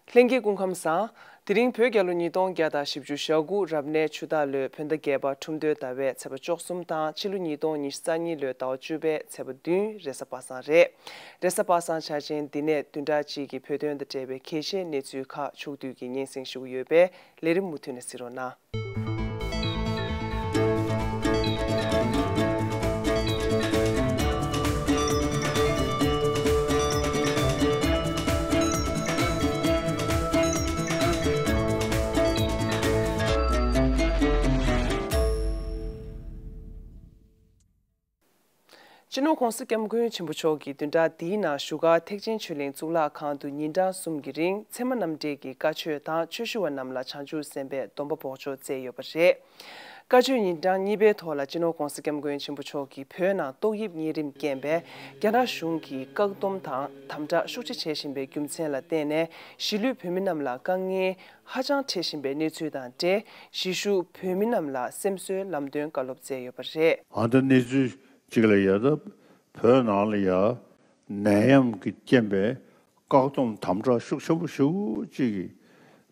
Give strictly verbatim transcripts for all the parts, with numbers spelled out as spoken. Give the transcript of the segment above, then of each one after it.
ལྷན་རྒྱས་སྐུ་ཁམས་བཟང་། དེ་རིང་བོད་རྒྱལ་ལོ་ཉིས་སྟོང་བརྒྱ་དང་བཞི་བཅུ་ཞེ་དགུ་རབ་གནས་ཆུ་སྟག་ལོའི་བོད་ཟླ་བརྒྱད་པ་ཁྲུམས་སྟོན་ཟླ་བའི་ཚེས་པ་བཅུ་གསུམ་དང་ཕྱི་ལོ་ཉིས་སྟོང་ཉི་ཤུ་རྩ་གཉིས་ལོའི་ཟླ་བ་བཅུ་པའི་ཚེས་པ་བདུན་རེས་གཟའ་པ་སངས་རེད། རེས་གཟའ་པ་སངས་འཆར་ཅན་འདི་ནས་བདུན་ཕྲག་གཅིག་གི་བོད་དོན་དང་འབྲེལ་བའི་གལ་ཆེའི་གནས་ཚུལ་ཁག་ཕྱོགས་བསྡུས་ཀྱིས་སྙན་སེང་ཞུ་གི་ཡོད་པས་ལས་རིམ་མུ་མཐུད་ནས་གཟིགས་རོགས་གནང་། སྤྱི་ནོར་༸གོང་ས་༸སྐྱབས་མགོན་ཆེན་པོ་མཆོག་གིས་བདུན་ཕྲག་འདིའི་ནང་བཞུགས་སྒར་ཐེག་ཆེན་ཆོས་གླིང་གཙུག་ལག་ཁང་དུ་ཉིན་གྲངས་གསུམ་གྱི་རིང་ཚད་མ་རྣམ་འགྲེལ་གྱི་བཀའ་ཆོས་དང་ཆོས་ཞུ་བ་རྣམས་ལ་བྱང་ཆུབ་སེམས་དཔའི་སྡོམ་པ་འབོགས་ཆོག་སྩལ་ཡོད་པ་རེད། བཀའ་ཆོས་ཉིན་གྲངས་གཉིས་པའི་ཐོག་ལ་སྤྱི་ནོར་༸གོང་ས་༸སྐྱབས་མགོན་ཆེན་པོ་མཆོག་གིས་བོད་ནང་ཏོག་དབྱིབས་གཉན་རིམས་རྐྱེན་པས་རྒྱ་ནག་གཞུང་གིས་བཀག་སྡོམ་དང་དམ་དྲག་ཤུགས་ཆེ་བྱེད་བཞིན་པའི་རྒྱུ་མཚན་ལ་བརྟེན་ནས་གཞིས་ལུས་བོད་མི་རྣམས་ལ་དཀའ་ངལ་ཧ་ཅང་འཕྲད་བཞིན་པའི་གནས་ཚུལ་དང་འབྲེལ་གཞིས་བཞུགས་བོད་མི་རྣམས་ལ་སེམས་གསོའི་ལམ་སྟོན་བཀའ་སློབ་སྩལ་ཡོད་པ་རེད། ཨ་ད་གནས་ཚུལ་གཅིག་ལ་ཡ་ད་བོད་ནང་ལ་ཡ་ནད་ཡམས་ཀྱི་རྐྱེན་པས་བཀག་སྡོམ་དམ་དྲག་ཤུགས་ཆེན་པོ་ཞེ་པོ་ཅིག་གིས་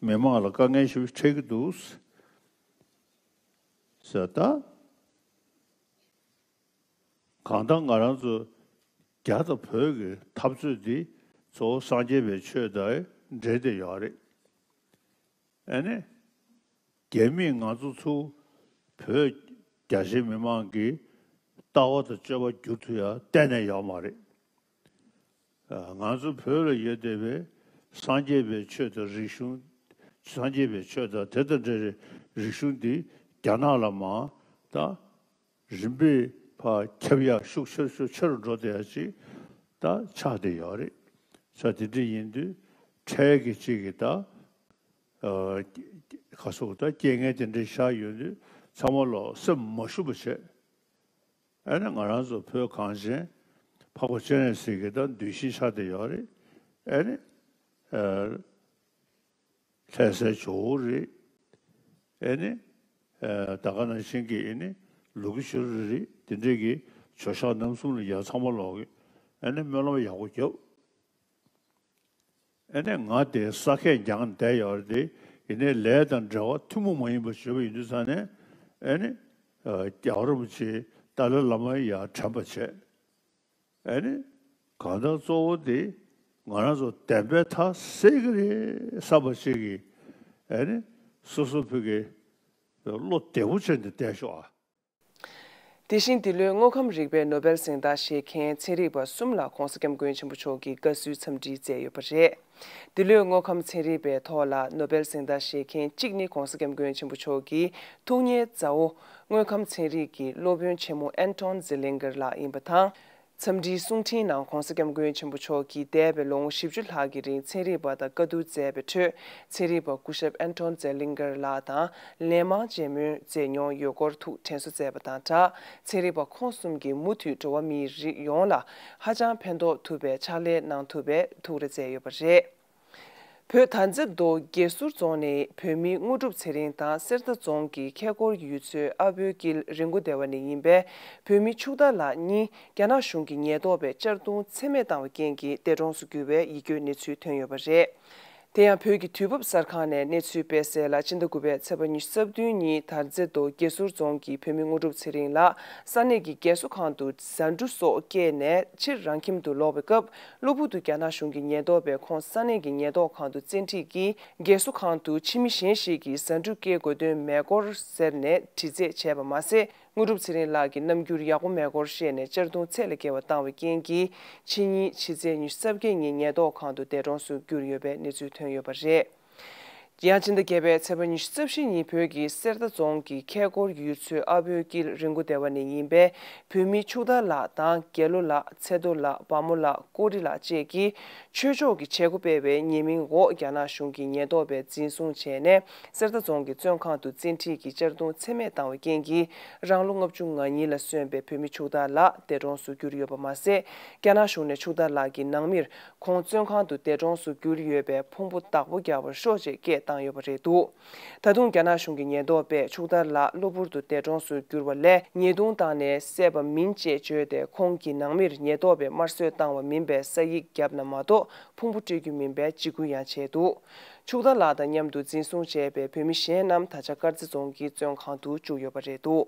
མི་མང་ལ་དཀའ་ངལ་ཞེ་པོ་འཕྲད་ཀྱི་འདུག་ཟེར་ད། གང་ལྟར་ང་རང་ཚོ་རྒྱ་དང་བོད་ཀྱི་འཐབ་རྩོད་འདི་གཙོ་བོ་སངས་རྒྱས་པའི་ཆོས་དང་འབྲེལ་ཏེ་ཡོད་རེད། ཨ་ནི། རྒྱ་མིས་ང་ཚོ་ཚུར་བོད་རྒྱ་ཆེའི་མི་མང་གི་ལྟ་བ་དང་སྤྱོད་པ་བསྒྱུར་ཐུབ་ཡ་གཏན་ནས་ཡོད་མ་རེད། ང་ཚོ་བོད་ལ་ཡོད་བསྡད་པའི་སངས་རྒྱས་པའི་ཆོས་དང་རིག་གཞུང་། སངས་རྒྱས་པའི་ཆོས་དང་དེ་དང་འབྲེལ་བའི་རིག་གཞུང་འདི་རྒྱ་ནག་ལ་མར་ད་རིམ་པས་ཕར་ཁྱབ་ཡག་ཤུགས་ཆེ་ཤུགས་ཆེ་རུ་འགྲོ་བསྡད་ཡག་ཅིག་ད་ཆགས་བསྡད་ཡོད་རེད། ས་དེ་འདྲ་ཡིན་དུས་འཕྲལ་གྱི་ཅིག་གི་ད་ཨ་ག་སོགས་ད་རྐྱེན་ངན་དེ་འདྲ་ཤར་ཡོང་དུས་ཚང་མ་ལོག་སེམས་མ་ཞུམ་པ་བྱས། ཨ་ནི་ང་རང་ཚོ་བོད་གངས་ཅན་འཕགས་པ་སྤྱན་རས་གཟིགས་ཀྱི་ད་གདུལ་ཞིང་ཆགས་བསྡད་ཡོད་རེད། ཨ་ནི་ཨ་ལྷ་སའི་ཇོ་བོ་རེད། ཨ་ནི་ཨ་ད་ག་ནང་བཞིན་གྱི་ཨ་ནི་ལུ་གུ་ཤུ་རི་རེད། དེ་འདྲས་ཀྱི་ཇོ་ཤཱཀ་རྣམ་གསུམ་ལ་ཡ་ཚང་མ་ལོག་གི་ཨ་ནི་སྨོན་ལམ་ཡག་པོ་བརྒྱབ། ཨ་ནི་ང་དེ་ས་ཁད་རྒྱང་བསྡད་ཡོད་རེད་དེ། ཡིན་ནའི་ལས་དང་འབྲེལ་བ་ཐུན་མོང་མ་ཡིན་པ་བྱེད་པ་ཡིན་དུས་ཙང་ནས་ཨ་ནི་རྒྱལ་བ་རིན་པོ་ཆེ་ཏཱ་ལའི་བླ་མ་ཡར་དྲན་པ་བྱས། ཨ་ནི་གང་ལྟར་གཙོ་བོ་དེ་ང་རང་ཚོ་བདེན་པའི་མཐའ་གསལ་གི་རེད་བསམ་པ་ཞིག་གིས་ཨ་ནི་སོ་སོ་ཕ་གི་བློ་བདེ་པོ་བྱས་ནས་བསྡད་ཤོག་ཨ། དེ་བཞིན་འདི་ལོའི་དངོས་ཁམས་རིག་པའི་ནོ་བེལ་གཟེངས་རྟགས་བཞེས་མཁན་ཚན་རིག་པ་གསུམ་ལ་༸གོང་ས་༸སྐྱབས་མགོན་ཆེན་པོ་མཆོག་གིས་དགའ་བསུའི་འཚམས་འདྲི་བསྩལ་ཡོད་པ་རེད། འདི་ལོའི་དངོས་ཁམས་ཚན་རིག་པའི་ཐོག་ལ་ནོ་བེལ་གཟེངས་རྟགས་བཞེས་མཁན་གཅིག་ནི་༸གོང་ས་༸སྐྱབས་མགོན་ཆེན་པོ་མཆོག་གི་ཐུགས་མཉེས་མཛའ་བོ་དངོས་ཁམས་ཚན་རིག་གི་སློབ་དཔོན་ཆེན་མོ་ཨན་ཐོན་ཛེ་ལིང་གར་ལགས་ཡིན་པ་དང་། འཚམས་འདྲིའི་གསུང་འཕྲིན་ནང་༸གོང་ས་༸སྐྱབས་མགོན་ཆེན་པོ་མཆོག་གིས་འདས་པའི་ལོ་ངོ་བཞི་བཅུ་ལྷག་གི་རིང་ཚན་རིག་པ་དང་བཀའ་བསྡུར་མཛད་པའི་ཁྲོད་ཚན་རིག་པ་སྐུ་ཞབས་ཨན་ཐོན་ཛེ་ལིང་གར་ལགས་དང་ལན་མང་མཇལ་མོལ་མཛད་མྱོང་ཡོད་སྐོར་ཐུགས་དྲན་གསོ་མཛད་པ་དང་སྦྲགས། ཚན་རིག་པ་ཁོང་གསུམ་གྱིས་མུ་མཐུད་འགྲོ་བ་མིའི་རིགས་ཡོངས་ལ་ཧ་ཅང་ཕན་ཐོགས་ཐུབ་པའི་ཕྱག་ལས་གནང་ཐུབ་པའི་ཐུགས་རེ་མཛད་ཡོད་པ་རེད། བོད་དར་རྩེ་མདོ་སྒེ་ཟུར་རྫོང་ནས་བོད་མི་དངོས་གྲུབ་ཚེ་རིང་དང་གསེར་རྟ་རྫོང་གི་ཁལ་སྒོར་ཡུལ་ཚོའི་ཨ་བོའི་དཀྱིལ་རི་མགོ་སྡེ་བ་ནས་ཡིན་པའི་བོད་མི་ཕྱུག་བདག་ལགས་གཉིས་རྒྱ་ནག་གཞུང་གི་ཉེན་རྟོག་པས་གཅར་རྡུང་ཚད་མེད་བཏང་བའི་རྐྱེན་གྱིས་འདས་གྲོངས་སུ་གྱུར་བའི་ཡིད་སྐྱོའི་གནས་ཚུལ་ཐོན་ཡོད་པ་རེད། དེ་ཡང་བོད་ཀྱི་དུས་བབ་གསར་ཁང་ནས་གནས་ཚུལ་སྤེལ་གསལ་ལ། སྤྱི་ཟླ་དགུ་པའི་ཚེས་པ་ཉི་ཤུ་རྩ་བདུན་ཉིན་དར་རྩེ་མདོ་སྒེ་ཟུར་རྫོང་གི་བོད་མི་དངོས་གྲུབ་ཚེ་རིང་ལགས་ས་གནས་ཀྱི་རྒས་གསོ་ཁང་དུ་ཟ་འབྲུ་སོགས་བསྐྱལ་ནས་ཕྱིར་རང་ཁྱིམ་དུ་ལོག་པའི་སྐབས། གློ་བུར་དུ་རྒྱ་ནག་གཞུང་གི་ཉེན་རྟོག་པས་ཁོང་ས་གནས་ཀྱི་ཉེན་རྟོག་ཁང་དུ་བཙན་ཁྲིད་ཀྱིས་རྒས་གསོ་ཁང་དུ་ཕྱི་མི་གཞན་ཞིག་གིས་ཟ་འབྲུ་སྐྱེལ་དགོས་དོན་མེད་སྐོར་ཟེར་ནས་དྲི་རྩད་བྱས་པ་མ་ཟད། དངོས་གྲུབ་ཚེ་རིང་ལགས་ཀྱི་རྣམ་འགྱུར་ཡག་པོ་མེད་སྐོར་བཤད་ནས་གཅར་རྡུང་ཚད་ལས་བརྒལ་བ་བཏང་བའི་རྐྱེན་གྱིས་ཕྱི་ཉིན་ཕྱི་ཚེས་ཉི་ཤུ་རྩ་བརྒྱད་ཉིན་ཉེན་རྟོག་ཁང་དུ་འདས་གྲོངས་སུ་གྱུར་ཡོད་པའི་གནས་ཚུལ་ཐོན་ཡོད་པ་རེད། ཡང་སྤྱི་ཟླ་བརྒྱད་པའི་ཚེས་པ་ཉི་ཤུ་རྩ་བཞི་ཉིན་བོད་ཀྱི་གསེར་རྟ་རྫོང་གི་ཁལ་སྒོར་ཡུལ་ཚོའི་ཨ་བོའི་དཀྱིལ་རི་མགོ་སྡེ་བ་ནས་ཡིན་པའི་བོད་མི་ཕྱུག་བདག་ལགས་དང་རྒྱལ་ལོ་ལགས། ཚེ་རྡོ་ལགས། བ་མོ་ལགས། ཀོ་རི་ལགས་བཅས་ཀྱིས་ཆོས་ཕྱོགས་ཀྱི་བྱེད་སྒོ་སྤེལ་བའི་ཉེས་མིང་འོག་རྒྱ་ནག་གཞུང་གི་ཉེན་རྟོག་པས་འཛིན་བཟུང་བྱས་ནས་གསེར་རྟ་རྫོང་གི་བཙོན་ཁང་དུ་བཙན་ཁྲིད་ཀྱིས་གཅར་རྡུང་ཚད་མེད་བཏང་བའི་རྐྱེན་གྱིས་རང་ལོ་ལྔ་བཅུ་ང་གཉིས་ལ་སོན་པའི་བོད་མི་ཕྱུག་བདག་ལགས་འདས་གྲོངས་སུ་གྱུར་ཡོད་པ་མ་ཟད། རྒྱ་ནག་གཞུང་ནས་ཕྱུག་བདག་ལགས་ཀྱི་ནང་མིར་ཁོང་བཙོན་ཁང་དུ་འདས་གྲོངས་སུ་གྱུར་ཡོད་པའི་ཕུང་པོ་བདག་པོ་རྒྱག་པར་ཤོག་ཅེས་སྐད་ བཏང་ཡོད་པ་རེད་འདུག་ད་དུང་རྒྱ་ནག་གཞུང་གི་ཉེན་རྟོག་པས་ཕྱུག་དར་ལགས་གློ་བུར་དུ་འདས་གྲོངས་སུ་གྱུར་བ་ལས་ཉེས་རྡུང་བཏང་ནས་བསད་པ་མིན་ཅེས་བརྗོད་དེ། ཁོང་གི་ནང་མིར་ཉེན་རྟོག་པས་དམར་གསོད་བཏང་བ་མིན་པའི་ས་ཡིག་བརྒྱབ་ན་མ་གཏོགས་ཕུང་པོ་སྤྲད་རྒྱུ་མིན་པའི་འཇིགས་སྐུལ་ཡང་བྱས་འདུག་ཕྱུག་དར་ལགས་དང་མཉམ་དུ་འཛིན་བཟུང་བྱས་པའི་བོད་མི་གཞན་རྣམས་ད་ཆ་དཀར་མཛེས་རྫོང་གི་བཙོན་ཁང་དུ་བཅུག་ཡོད་པ་རེད་འདུག་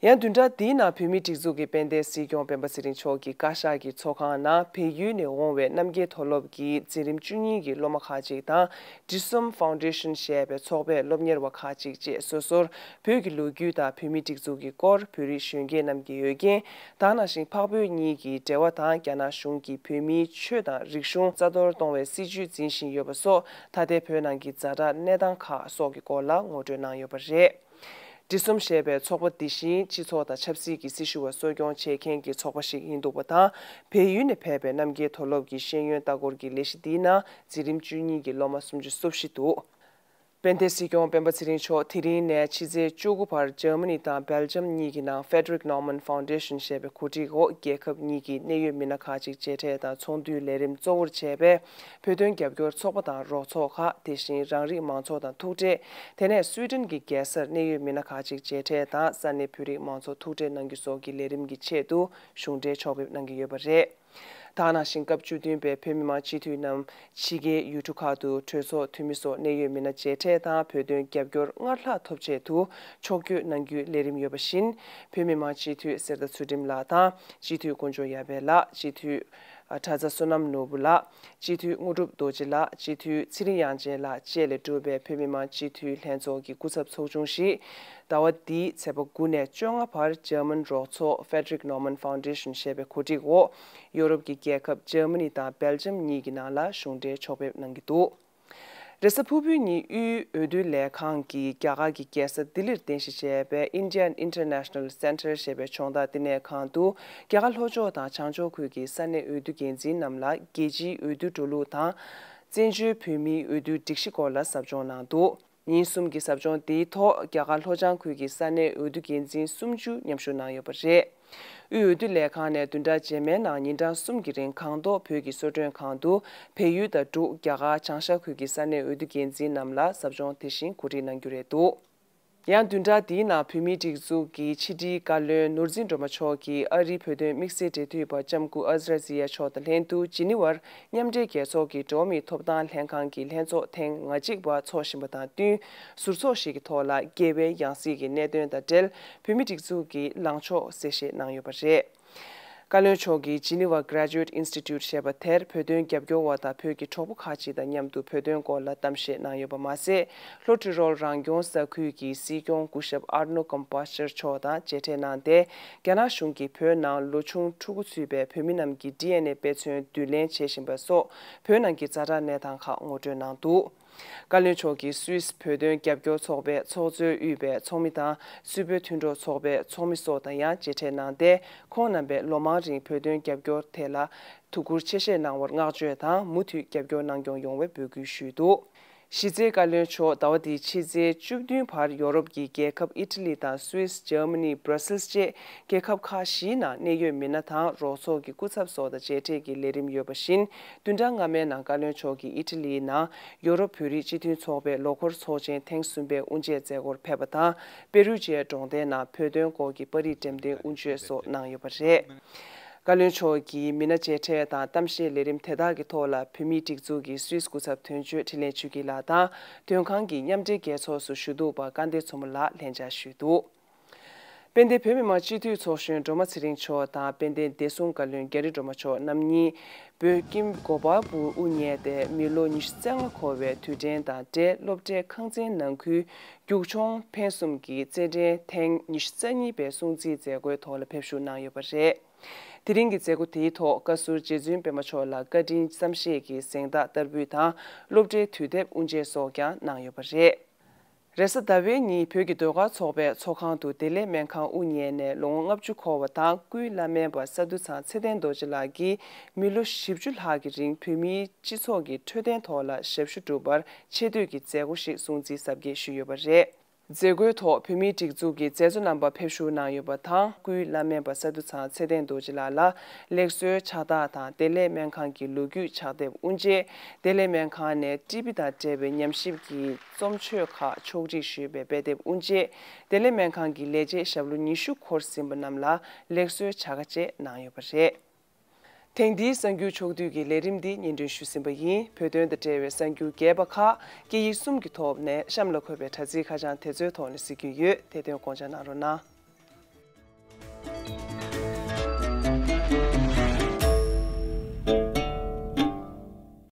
ཡང་བདུན་ཕྲག་འདིའི་ནང་བོད་མིའི་སྒྲིག་འཛུགས་ཀྱི་དཔལ་ལྡན་སྲིད་སྐྱོང་སྤེན་པ་ཚེ་རིང་མཆོག་གི་བཀའ་ཤག་གི་ཚོགས་ཁང་ནང་བལ་ཡུལ་ནས་འོང་བའི་རྣམ་རྒྱལ་མཐོ་སློབ་ཀྱི་འཛིན་རིམ་བཅུ་གཉིས་ཀྱི་སློབ་མ་ཁག་ཅིག་དང་། Drisum Foundation ཞེས་པའི་ཚོགས་པའི་སློབ་གཉེར་བ་ཁག་ཅིག་བཅས་སོ་སོར་བོད་ཀྱི་ལོ་རྒྱུས་དང་བོད་མིའི་སྒྲིག་འཛུགས་ཀྱི་སྐོར། བོད་རིགས་གཞོན་སྐྱེས་རྣམས་ཀྱི་འོས་འགན་དང་། ནང་བཞིན་འཕགས་བོད་གཉིས་ཀྱི་འབྲེལ་བ་དང་། རྒྱ་ནག་གཞུང་གིས་བོད་མིའི་ཆོས་དང་རིག་གཞུང་རྩ་གཏོར་གཏོང་བའི་སྲིད་བྱུས་འཛིན་བཞིན་ཡོད་པ་སོགས། ད་ལྟའི་བོད་ནང་གི་ཛ་དྲག་གནས་སྟངས་ཁག་སོགས་ཀྱི་སྐོར་ལ་ངོ་སྤྲོད་གནང་ཡོད་པ་རེད། Drisum ཞེས་པའི་ཚོགས་པ་འདི་བཞིན་སྤྱི་ཚོགས་དང་ཆབ་སྲིད་ཀྱི་སྲི་ཞུ་བ་གསོ་སྐྱོང་བྱེད་མཁན་གྱི་ཚོགས་པ་ཞིག་ཡིན་འདུག་པ་དང་། བལ་ཡུལ་ནས་ཕེབས་པའི་རྣམ་རྒྱལ་མཐོ་སློབ་ཀྱི་ཤེས་ཡོན་ལྟ་སྐོར་གྱི་ལས་གཞི་འདིའི་ནང་འཛིན་རིམ་བཅུ་གཉིས་ཀྱི་སློབ་མ་སུམ་ཅུ་སོ་བཞི་འདུག་དཔལ་ལྡན་སྲིད་སྐྱོང་སྤེན་པ་ཚེ་རིང་མཆོག་དེ་རིང་ནས་ཕྱི་ཚེས་བཅུ་དགུ་བར་འཇར་མ་ནི་དང་སྦེལ་ཇམ་གཉིས་ཀྱི་ནང་Frederick Naumann Foundation ཞེས་པའི་གོ་སྒྲིག་འོག་རྒྱལ་ཁབ་གཉིས་ཀྱི་གནད་ཡོད་མི་སྣ་ཁག་ཅིག་མཇལ་འཕྲད་དང་། ཚོགས་འདུའི་ལས་རིམ་གཙོ་བོར་བྱས་པའི་བོད་དོན་རྒྱབ་སྐྱོར་ཚོགས་པ་དང་རོགས་ཚོགས་ཁག། དེ་བཞིན་རང་རིགས་མང་ཚོགས་དང་ཐུག་འཕྲད། དེ་ནས་སུའི་ཌེན་གྱི་རྒྱལ་སར་གནད་ཡོད་མི་སྣ་ཁག་ཅིག་མཇལ་འཕྲད་དང་། ས་གནས་བོད་རིགས་མང་ཚོགས་ཐུག་འཕྲད་གནང་རྒྱུ་སོགས་ཀྱི་ལས་རིམ་གྱི་ཆེད་དུ་གཞུང་འབྲེལ་ཕྱོགས་ཕེབས་གནང་གི་ཡོད་པ་རེད། ད་ག་ནང་བཞིན་སྐབས་བཅུ་བདུན་པའི་བོད་མི་མང་སྤྱི་འཐུས་རྣམས་ཕྱི་རྒྱལ་ཡུལ་གྲུ་ཁག་ཏུ་གྲོས་ཚོགས་འཐུས་མི་སོགས་གནད་ཡོད་མི་སྣ་མཇལ་འཕྲད་དང་། བོད་དོན་རྒྱབ་སྐྱོར་སྔར་ལྷག་ཐོབ་ཆེད་དུ་ཕྱོགས་བསྐྱོད་གནང་རྒྱུའི་ལས་རིམ་ཡོད་པ་བཞིན། བོད་མི་མང་སྤྱི་འཐུས་གསེར་རྟ་ཚུལ་ཁྲིམས་ལགས་དང་། སྤྱི་འཐུས་དཀོན་མཆོག་ཡར་འཕེལ་ལགས། སྤྱི་འཐུས་ཨ་གྲྭ་ཚ་བསོད་ནམས་ནོར་བུ་ལགས། སྤྱི་འཐུས་དངོས་གྲུབ་རྡོ་རྗེ་ལགས། སྤྱི་འཐུས་ཚེ་རིང་དབྱངས་ཅན་ལགས་བཅས་ལས་གྲུབ་པའི་བོད་མི་མང་སྤྱི་འཐུས་ལྷན་ཚོགས་ཀྱི་སྐུ་ཚབ་ཚོགས་ཆུང་ཞིག་ཟླ་བ་འདིའི་ཚེས་པ་དགུ་ནས་བཅོ་ལྔ་བར་འཇར་མན་རོགས་ཚོགས་Frederick Naumann Foundation ཞེས་པའི་གོ་སྒྲིག་འོག་ཡོ་རོབ་ཀྱི་རྒྱལ་ཁབ་འཇར་མ་ནི་དང་སྦེལ་ཇམ་གཉིས་ཀྱི་ནང་ལ་གཞུང་འབྲེལ་ཕྱོགས་ཕེབས་གནང་གི་འདུག་རེས་གཟའ་ཕུར་བུའི་ཉིན་དབུས་འོས་བསྡུ་ལས་ཁང་གིས་རྒྱ་གར་གྱི་རྒྱལ་ས་ལྡི་ལིར་རྟེན་གཞི་བྱས་པའི་Indian International Center ཞེས་པའི་སྦྱོང་བརྡར་བསྟི་གནས་ཁང་དུ། རྒྱ་གར་ལྷོ་ཕྱོགས་དང་བྱང་ཕྱོགས་ཁུལ་གྱི་ས་གནས་འོས་བསྡུ་འགན་འཛིན་རྣམས་ལ་རྒྱལ་སྤྱིའི་འོས་བསྡུ་འགྲོ་ལུགས་དང་། བཙན་བྱོལ་བོད་མིའི་འོས་བསྡུའི་སྒྲིག་གཞི་སྐོར་ལ་ཟབ་སྦྱོང་གནང་འདུག་ཉིན་གསུམ་གྱི་ཟབ་སྦྱོང་དེའི་ཐོག་རྒྱ་གར་ལྷོ་བྱང་ཁུལ་གྱི་ས་གནས་འོས་བསྡུ་འགན་འཛིན་སུམ་ཅུ་མཉམ་ཞུགས་གནང་ཡོད་པ་རེད། དབུས་འོས་བསྡུ་ལས་ཁང་ནས་བདུན་ཕྲག་རྗེས་མའི་ནང་ཉིན་གྲངས་གསུམ་གྱི་རིང་སྒང་ཏོག་བོད་ཀྱི་གསོལ་མགྲོན་ཁང་དུ་བལ་ཡུལ་དང་འབྲུག་རྒྱ་གར་བྱང་ཤར་ཁུལ་གྱི་ས་གནས་འོས་བསྡུ་འགན་འཛིན་རྣམས་ལ་ཟབ་སྦྱོང་དེ་བཞིན་གོ་སྒྲིག་གནང་རྒྱུ་རེད་འདུག་ཡང་བདུན་ཕྲག་འདིའི་ནང་བོད་མིའི་སྒྲིག་འཛུགས་ཀྱི་ཕྱི་དྲིལ་བཀའ་བློན་ནོར་འཛིན་སྒྲོལ་མ་མཆོག་གིས་ཨ་རིའི་བོད་དོན་དམིགས་བསལ་འབྲེལ་མཐུད་པ་ལྕམ་སྐུ་ཨཟ་ར་ཛི་ཡ་མཆོག་དང་ལྷན་དུ་ཇི་ནི་ཝར་མཉམ་འབྲེལ་རྒྱལ་ཚོགས་ཀྱི་འགྲོ་བ་མིའི་ཐོབ་ཐང་ལྷན་ཁང་གི་ལྷན་ཚོགས་ཐེངས་ང་གཅིག་པ་འཚོགས་བཞིན་པ་དང་བསྟུན། ཟུར་ཚོགས་ཤིག་གི་ཐོག་ལ་དགེ་བའི་ཡང་སྲིད་ཀྱི་གནད་དོན་དང་འབྲེལ་བོད་མིའི་སྒྲིག་འཛུགས་ཀྱི་ལངས་ཕྱོགས་གསལ་བཤད་གནང་ཡོད་པ་རེད། བཀའ་བློན་མཆོག་གིས་Geneva Graduate Institute ཞེས་པ་དེར་བོད་དོན་རྒྱབ་སྐྱོར་བ་དང་བོད་ཀྱི་གྲོགས་པོ་ཁག་ཅིག་དང་མཉམ་དུ་བོད་དོན་སྐོར་ལ་གཏམ་བཤད་གནང་ཡོད་པ་མ་ཟད། ལྷོ་ཏི་རོལ་རང་སྐྱོང་ས་ཁུལ་གྱི་སྲིད་སྐྱོང་སྐུ་ཞབས་ཨར་ནོ་ཀམ་པ་ཤར་མཆོག་དང་མཇལ་འཕྲད་གནང་སྟེ། རྒྱ་ནག་གཞུང་གིས་བོད་ནང་ལོ་ཆུང་ཕྲུ་གུ་ཚུད་པའི་བོད་མི་རྣམས་ཀྱི་ཌི་ཨེན་ཨེ་དཔེ་མཚོན་བསྡུ་ལེན་བྱེད་བཞིན་པ་སོགས་བོད་ནང་གི་ཛ་དྲག་གནས་སྟངས་ཁག་ངོ་སྤྲོད་གནང་འདུག་བཀའ་བློན་མཆོག་གིས་སུད་སི་བོད་དོན་རྒྱབ་སྐྱོར་ཚོགས་པའི་ཚོགས་གཙོས་དབུས་པའི་ཚོགས་མི་དང་སུད་བོད་མཐུན་གྲོགས་ཚོགས་པའི་ཚོགས་མི་སོགས་དང་ཡང་མཇལ་འཕྲད་གནང་སྟེ། ཁོང་རྣམ་པས་ལོ་མང་རིང་བོད་དོན་རྒྱབ་སྐྱོར་ཐད་ལ་ཐུགས་ཁུར་ཆེ་བཞེས་གནང་བར་བསྔགས་བརྗོད་དང་། མུ་མཐུད་རྒྱབ་སྐྱོར་གནང་སྐྱོང་ཡོང་བའི་འབོད་སྐུལ་ཞུས་འདུག་གཞི་རྩའི་བཀའ་བློན་མཆོག་ཟླ་བ་འདིའི་ཕྱི་ཚེས་བཅུ་བདུན་བར་ཡོ་རོབ་ཀྱི་རྒྱལ་ཁབ་ཨི་ཊ་ལི་དང་སུད་སི། འཇར་མ་ནི། སྦྲ་སིལ་བཅས་རྒྱལ་ཁབ་ཁག་བཞིའི་ནང་གནད་ཡོད་མི་སྣ་དང་རོགས་ཚོགས་ཀྱི་སྐུ་ཚབ་སོགས་དང་མཇལ་འཕྲད་ཀྱི་ལས་རིམ་ཡོད་པ་བཞིན། བདུན་ཕྲག་སྔ་མའི་ནང་བཀའ་བློན་མཆོག་གིས་ཨི་ཊ་ལིའི་ནང་ཡོ་རོབ་བོད་རིགས་སྤྱི་མཐུན་ཚོགས་པའི་ལོ་འཁོར་ཚོགས་ཆེན་ཐེངས་གསུམ་པའི་དབུ་འབྱེད་མཛད་སྒོར་ཕེབས་པ་དང་། པེ་རུ་ཇའི་གྲོང་སྡེའི་ནང་བོད་དོན་སྐོར་གྱི་པར་རིས་འགྲེམས་སྟོན་དབུ་འབྱེད་སོགས་གནང་ཡོད་པ་རེད། བཀའ་བློན་མཆོག་གིས་མི་སྣ་མཇལ་འཕྲད་དང་གཏམ་བཤད་ལས་རིམ་དེ་དག་གི་ཐོག་ལ་བོད་མིའི་སྒྲིག་འཛུགས་ཀྱི་སུད་སི་སྐུ་ཚབ་དོན་གཅོད་འཕྲིན་ལས་ཆོས་སྐྱིད་ལགས་དང་། དོན་ཁང་གི་མཉམ་འབྲེལ་རྒྱལ་ཚོགས་སུ་ཞུ་གཏུག་པ་སྐལ་ལྡན་མཚོ་མོ་ལགས་ལྷན་བཅར་ཞུས་འདུག་དཔལ་ལྡན་བོད་མི་མང་སྤྱི་འཐུས་ཚོགས་གཞོན་སྒྲོལ་མ་ཚེ་རིང་མཆོག་དང་། དཔལ་ལྡན་བདེ་སྲུང་བཀའ་བློན་རྒྱ་རི་སྒྲོལ་མ་མཆོག་རྣམ་གཉིས་བོད་ཀིམ་གོ་པལ་པུར་དབུ་བརྙེས་ཏེ། མི་ལོ་ཉི་ཤུ་རྩ་ལྔ་འཁོར་བའི་དུས་དྲན་དང་འབྲེལ། སློབ་གྲྭའི་ཁང་ཚན་ནང་ཁུལ་རྒྱུག་མཆོང་འཕེན་གསུམ་གྱི་རྩེད་འགྲན་ཐེངས་ཉི་ཤུ་རྩ་གཉིས་པའི་སྲུང་བརྩིའི་མཛད་སྒོའི་ཐོག་ལ་ཕེབས་བཞུགས་གནང་ཡོད་པ་རེད། དེ་རིང་གི་མཛད་སྒོ་དེའི་ཐོག་བཀའ་ཟུར་རྗེ་བཙུན་པད་མ་མཆོག་ལ་བཀའ་དྲིན་བསམ་ཤེས་ཀྱི་གཟེངས་རྟགས་བསྟར་འབུལ་དང་། སློབ་གྲྭའི་དུས་དེབ་དབུ་འབྱེད་སོགས་ཀྱང་གནང་ཡོད་པ་རེད། རེས་གཟའ་ཟླ་བའི་ཉིན་བོད་ཀྱི་ཟློས་གར་ཚོགས་པའི་ཚོགས་ཁང་དུ་བདེ་ལེགས་སྨན་ཁང་དབུ་བརྙེས་ནས་ལོ་ངོ་ལྔ་བཅུ་འཁོར་བ་དང་། སྐུའི་བླ་སྨན་པ་ས་འདུ་ཚང་ཚེ་བརྟན་རྡོ་རྗེ་ལགས་ཀྱིས་མི་ལོ་བཞི་བཅུ་ལྷག་གི་རིང་བོད་མིའི་སྤྱི་ཚོགས་ཀྱི་འཕྲོད་བསྟེན་ཐོག་ལ་ཞབས་ཞུ་བསྒྲུབས་པར་ཆེ་བསྟོད་ཀྱི་མཛད་སྒོ་ཞིག་སྲུང་བརྩི་གཟབ་རྒྱས་ཞུས་ཡོད་པ་རེད། མཛད་སྒོའི་ཐོག་བོད་མིའི་སྒྲིག་འཛུགས་ཀྱི་མཛད་གཙོ་རྣམ་པ་ཕེབས་ཞུགས་གནང་ཡོད་པ་དང་། སྐུའི་བླ་སྨན་པ་ས་འདུ་ཚང་ཚེ་བརྟན་རྡོ་རྗེ་ལགས་ལ་ལེགས་གསོལ་ཕྱག་རྟགས་དང་བདེ་ལེགས་སྨན་ཁང་གི་ལོ་རྒྱུས་ཕྱག་དེབ་དབུ་འབྱེད། བདེ་ལེགས་སྨན་ཁང་ནས་ཊི་བི་དང་འབྲེལ་བའི་ཉམས་ཞིབ་ཀྱི་རྩོམ་ཆོས་ཁག་ཕྱོགས་སྒྲིག་ཞུས་པའི་དཔེ་དེབ་དབུ་འབྱེད། བདེ་ལེགས་སྨན་ཁང་གི་ལས་བྱེད་ཞབས་ལོ་ཉི་ཤུ་འཁོར་ཟིན་པ་རྣམས་ལ་ལེགས་གསོལ་བྱ་དགའ་བཅས་གནང་ཡོད་པ་རེད། དེང་འདིའི་གསར་འགྱུར་ཕྱོགས་བསྡུས་ཀྱི་ལས་རིམ་འདི་སྙན་སྒྲོན་ཞུས་ཟིན་པ་ཡིན། བོད་དོན་དང་འབྲེལ་བའི་གསར་འགྱུར་རྒྱས་པ་ཁག་སྐད་ཡིག་གསུམ་གྱི་ཐོག་ནས་གཤམ་ལ་འཁོད་པའི་དྲ་ཚིགས་ཁ་བྱང་དེ་ཚོའི་ཐོག་ནས་གཟིགས་རྒྱུ་ཡོད། དེ་དོན་དགོངས་འཇགས་གནང་རོགས་གནང་།